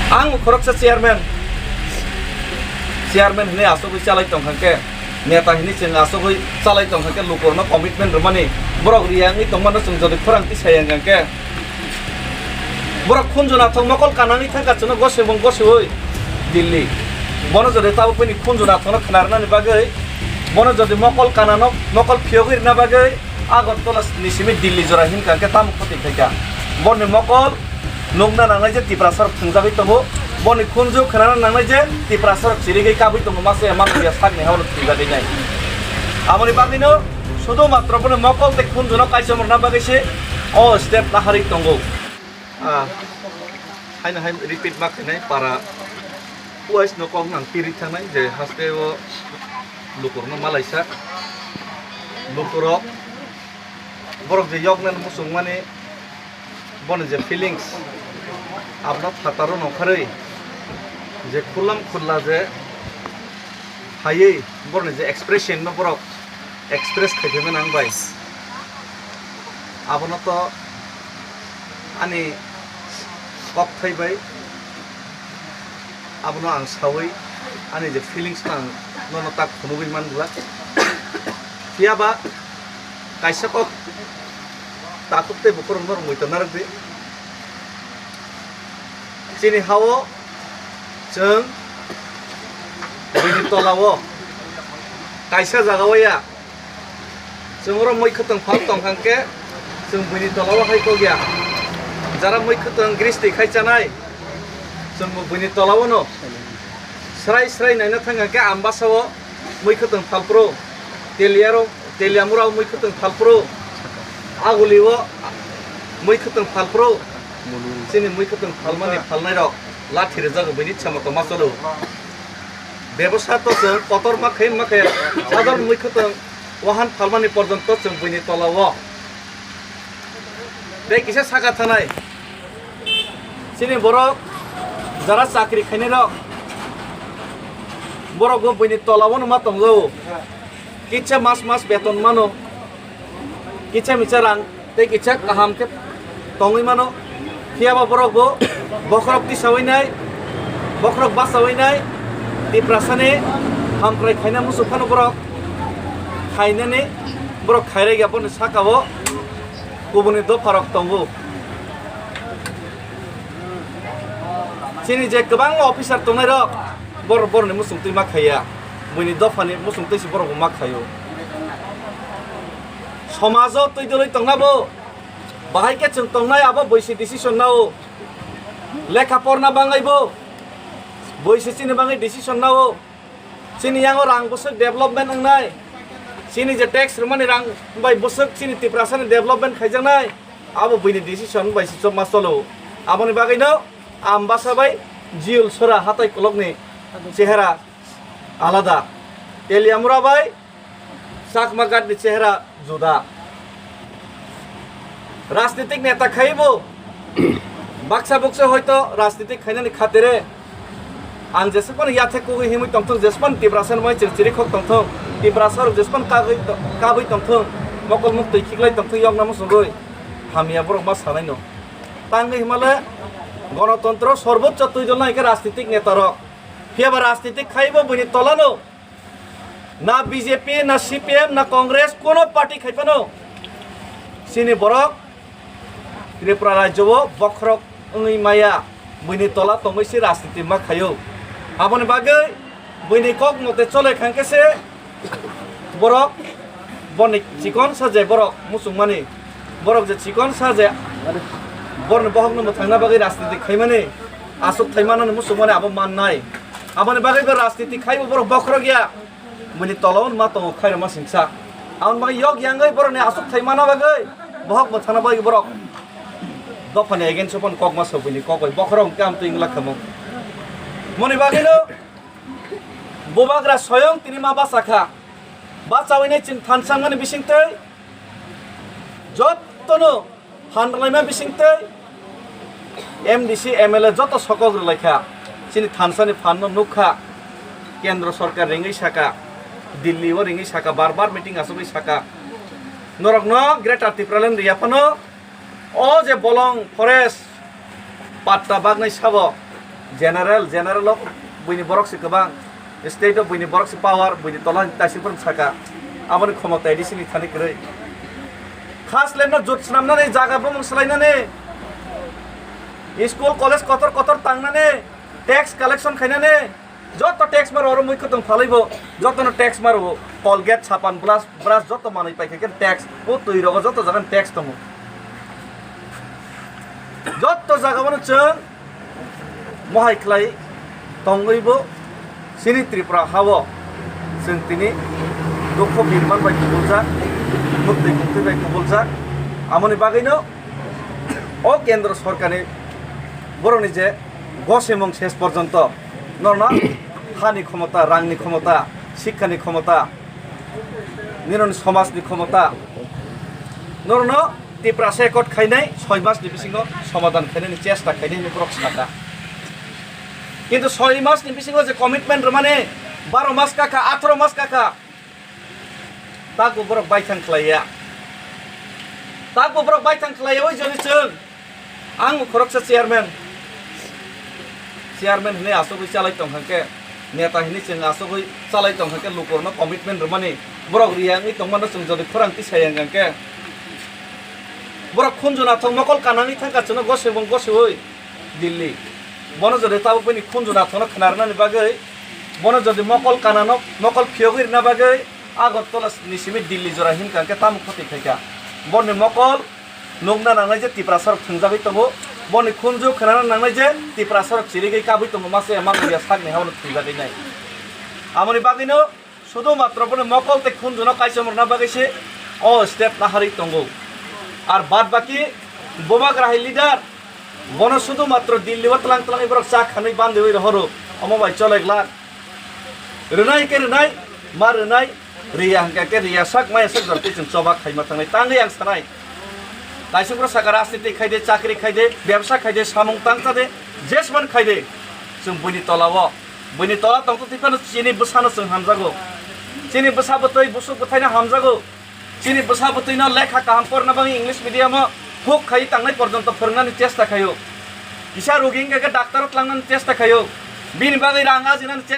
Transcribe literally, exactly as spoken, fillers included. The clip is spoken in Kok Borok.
Ang khoroksa chairman, chairman hinwi asugwi chalai tongkha khe, neta hinwi chwng asugwi chalai tongkha khe, lukurokno commitment rwmani borok riya wngwi tongmano chwng jodi khorang tisai wngkha khe, borok khunju nathok mokol kanani thangkha chwngno gosibung gosiwi Delhi. Bono jodi tabuk bini khunju nathokno khna rwnani bagwi, bono jodi mokol kanano mokol phiyogwi rwna bagwi Agartala ni simi Delhi jora hinkha khe tamo khoti khaikha. Boni mokol nukna nangnai je Tiprasa rok thwngjagwi tongo, boni khunju khnana nangnai je Tiprasa rok chirigwi kabwi tongo, masa ya masa ya sakni hao rok thwngjagwi nai. Aboni bagwino sudu matro boni mokol tei khunjuno kaichom rwna bagwi se o step naharwi tongo. Ah, haino hai repeat ma khainai para wise no kok nang piri thangnai je haste o lukurno malaisa lukurok borok je yoknani muchungmani boni je feelings abono phataro nongkharwi je khulam khulla je haywi boroni je expression no borok express khai phaimani ang bai. Abono to ani kokthai bai abono ang sawi ani je feelings no ang nono tak phunugwi man glak. Phiya ba kaisa kok takhuk tei bukhuk rok norok muitor narwk di. Chini hao chwng bini tola o kaisa jaga o ya. Chwng oro mui khwtwng phal tong kha khe chwng buini tola o hai kok ya. Jara mui khwtwng gristi khai chanai chwng bo buini tola o no srai srai naina thang kha khe Ambasa o mui khwtwng phal phuru, Teliaro, Teliamura o mui khwtwng phal phuru, Aguli o mui khwtwng phal phuru, chini mui khwtwng phalmani phalnai rok lathi rijak buini chama tongma cholo. Bebosa to chwng kotor ma khe ma khe sadar mui khwtwng wahan phalmani porjonto chwng buini tola o. Tei kisa saka thanai. Chini borok jara chakri khainai rok borok bo buini tola o no ma tongjago. Kisa mas mas beton mano. Kisa misa rang tei kisa kaham khe tongwi mano. Phiya ba borok bo bokhorok tisawi nai, bokhorok basawi nai, Tiprasani hamkrai khaina muchuk phano borok khainani borok khairai ya boni saka o kubuni dopha rok tongo. Chini je kwbangma officer tongnai rok bor-, borni muchung twi ma khaiya, buini dophani muchung twi se borok bo ma khaio. Somajo twi dwlwi tongna bo bahai khe chwng tongnai abo buisi decision nao. Lekha porna bangaibo buisi chini bangwi decision nao. Chini yango rang bwswk development wngnai, chini je tax rwmani rang bai bwswk chini Tiprasani development khaijaknai, abo buini decision bai se chopma cholo. Aboni bagwino Ambasa bai Jiul Sora hatai kolokni chehera alada, Teliamura bai Chakma Ghat ni chehera juda. Rajnitik neta khaibo baksa buksa hoito rajnitik khainani khatere ang jesukmani yathek kugui himui tongthung, jesukmani Tiprasa ni mai chiri khok tongthung, Tiprasa rok jesukmani kagui to-, kabui tongthung, mokol muktwi khiklai tongthung yokna muchungui hamya borok ma sanai no. Tangwi himale gonotontro sorboccho twi dol nai khe rajnitik neta rok. Phiya ba rajnitik khaibo buini tolano na B J P, na C P M, na Congress, kuno party khai phano chini borok Tripura rajyo o bokhorok wngwi maya, buini tola tongwi se rajniti ma khaio. Aboni bagwi buini kok mote chole kha khe se borok boni chikon sa je borok muchungmani, borok je chikon sa je borni bohokno mwthangna bagwi rajniti khaimani, aswk thai manani muchungmani abo mannai. Aboni bagwi bo rajniti khaibo borok bokhorok ya. Buini tola o ma tongo khairokma singsa. Aboni bagwi yok yangwi borokni aswk thai mana bagwi bohok mwthangna bagwi borok dophani against o phano kok ma sok buini kok bai bokhorok hwnkhe amtwi wngla khamung. Moni bagwino bubagra soyong tini ma bacha kha. Bachawi nai chwng thansa wngmani bisingtwi jottono phan rwlaima bisingtwi M D C, M L A joto sokok rwlaikha. Chini thansani phanno nukha. Kendro sorkar ringwi saka, Delhi o ringwi saka, bar bar meeting achugwi saka. Norokno Greater Tipraland riya phano o je bolong forest patta bagnai sabo General, general o buini borok se kwbang, state o buini borok se power, buini tola ni taisik phano saka, aboni khomota A D C ni thani kwrwi. Khas lemno jut swnamnani, jaga bumung swlainani, school college kotor kotor tangnani, tax collection khainani, joto tax maro oro mui kwtwng phalaibo, jotono tax maro, Colgate, sapan, brush, brush joto manwi paikha khe tax, o twi rogo joto jaga ni tax tongo. Joto jaga bono chwng mohai khlai tongwibo chini Tripura hao chwng tini dukhu birman bai kubuljak, muktwi muktwi bai kubuljak. Amoni bagwino o kendro sorkarni borokni je gosemung ses porjonto norno hani khomota, rangni khomota, sikhani khomota, nini somajni khomota, norno Tiprasa accord khainai soi mas ni bisingo somadan khainani chesta khainai hinwi borok saka. Kintu soi mas ni bisingo je commitment rwmani baro mas kakha, atharo mas kakha, takbo borok baithang khlaiya. Takbo borok baithang khlaiya, oi joni chwng. Ang khoroksa chairman, chairman hinwi asugwi chalai tongkha khe, neta hinwi chwng asugwi chalai tongkha khe, lukurokno commitment rwmani borok riya wngwi tongmano chwng jodi khorang tisai wngkha khe, borok khunju nathok mokol kanangwi thangkha chwngno gosebong gosewi Delhi. Bono jodi tabuk bini khunju nathokno khna rwnani bagwi, bono jodi mokol kanano mokol phiyogwi rwna bagwi Agartala ni simi Delhi jora hinkha khe tamo khoti khaikha? Boni mokol nukna nangnai je Tiprasarok thwngjagwi tongo, boni khunju khnana nangnai je Tiprasarok chirigwi kabwi tongo, masa ya mangya sakni haono thwngjagwi nai. Amoni bagwino sudu matro boni mokol tei khunjuno kaichom rwna bagwi se o step naharwi tongo. Ar bad baki bubagra hai leader, bono sudu matro Delhi o tlang tlang borok cha khanwi bandwi rohoro, omo bai cholek lak. Rwnai khe rwnai, ma rwnai, riya hwnkha khe riya sak maya sak jora tei chwng choba khaima thangnai. Tangwi ang sanai, kaisa borok saka rajniti khaide, chakri khaide, bebsa khaide, samung tangchade, jesman khaide, chwng buini tola o, buini tola tongtwtwi phano chini bwsano chwng hamjago, chini bwsa bwtwi busuk bwthaino hamjago. Chini bwsa bwtwino lekha kaham porna bagwi English medium o huk khai tangnai porjonto phwrwngnani chesta khaio. Kisa rugi wngkha khe doctor o tlangnani chesta khaio. Bini bagwi rang ajinani chesta